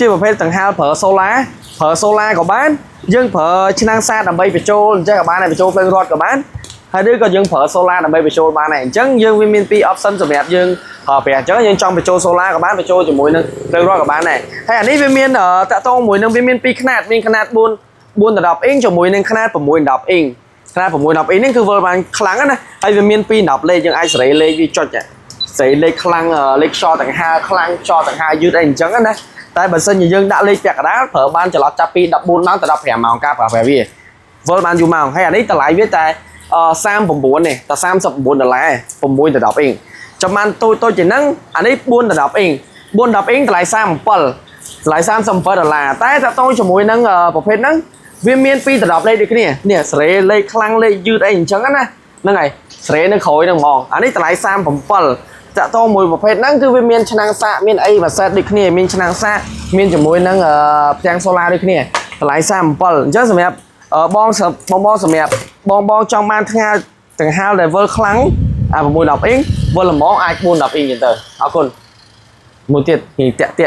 ជាប្រភេទកង្ហាលប្រើ solar ប្រើ solar ក៏បានយើងប្រើឆ្នាំងសាកដើម្បីបញ្ចូលអញ្ចឹងក៏បានដែរបញ្ចូលភ្លើងរត់ក៏បានហើយឬក៏យើងប្រើ solar ដើម្បីបញ្ចូលបានដែរអញ្ចឹងយើងវាមានពីរ option សម្រាប់យើងប្រើប្រាស់អញ្ចឹងយើងចង់បញ្ចូល solar ក៏បានបញ្ចូលជាមួយនឹងភ្លើងរត់ក៏បានដែរហើយអានេះវាមានតាក់ទងមួយនឹងវាមានពីរខ្នាតមានខ្នាត4 4ដល់10អ៊ីងជាមួយនឹងខ្នាត6 10អ៊ីងខ្នាត6 10អ៊ីងនេះគឺវិលបានខ្លាំងណាស់ហើយវាមាន2 10លេខយើងអាចសេរីលេខវាចុចសេរីលេខខ្លាំងលេខខ្យល់ដង្ហើខ្លាំងខ្យល់ដង្ហើយឺតអីអញ្ចឹងណាតែបើសិនជាយើងដាក់លេខពាក់កណ្ដាលប្រើបានចន្លោះចាប់ពី14ម៉ោងទៅ15ម៉ោងការប្រើប្រាស់វាវិលបានយូរម៉ោងហើយអានេះតម្លៃវាតែ39នេះតែ39ដុល្លារ6ទៅ10អ៊ីងចាំបានតូចតូចជាងហ្នឹងអានេះ4ទៅ10អ៊ីង4 10អ៊ីងតម្លៃ37តម្លៃ37ដុល្លារតែតទៅជាមួយនឹងប្រភេទហ្នឹងវាមាន2ដណ្ដប់លេខដូចគ្នានេះសេរីលេខខ្លាំងលេខយឺតអីអញ្ចឹងណាហ្នឹងហើយសេរីនៅក្រោយហ្នឹងហ្មងអានេះតម្លៃ37តាក់ទងមួយប្រភេទហ្នឹងគឺវាមានឆ្នាំងសាកមានអីមួយសេតដូចគ្នាមានឆ្នាំងសាកមានជាមួយនឹងផ្ទាំងសូឡាដូចគ្នាតម្លៃ37អញ្ចឹងសម្រាប់បងបងបងសម្រាប់បងបងចង់បានថ្ងៃកង្ហាលដែលវិលខ្លាំងអា6 10អ៊ីងវិលល្មងអាច4 10អ៊ីងចឹងទៅអរគុណមួយទៀតនិយាយតាក់តាក់។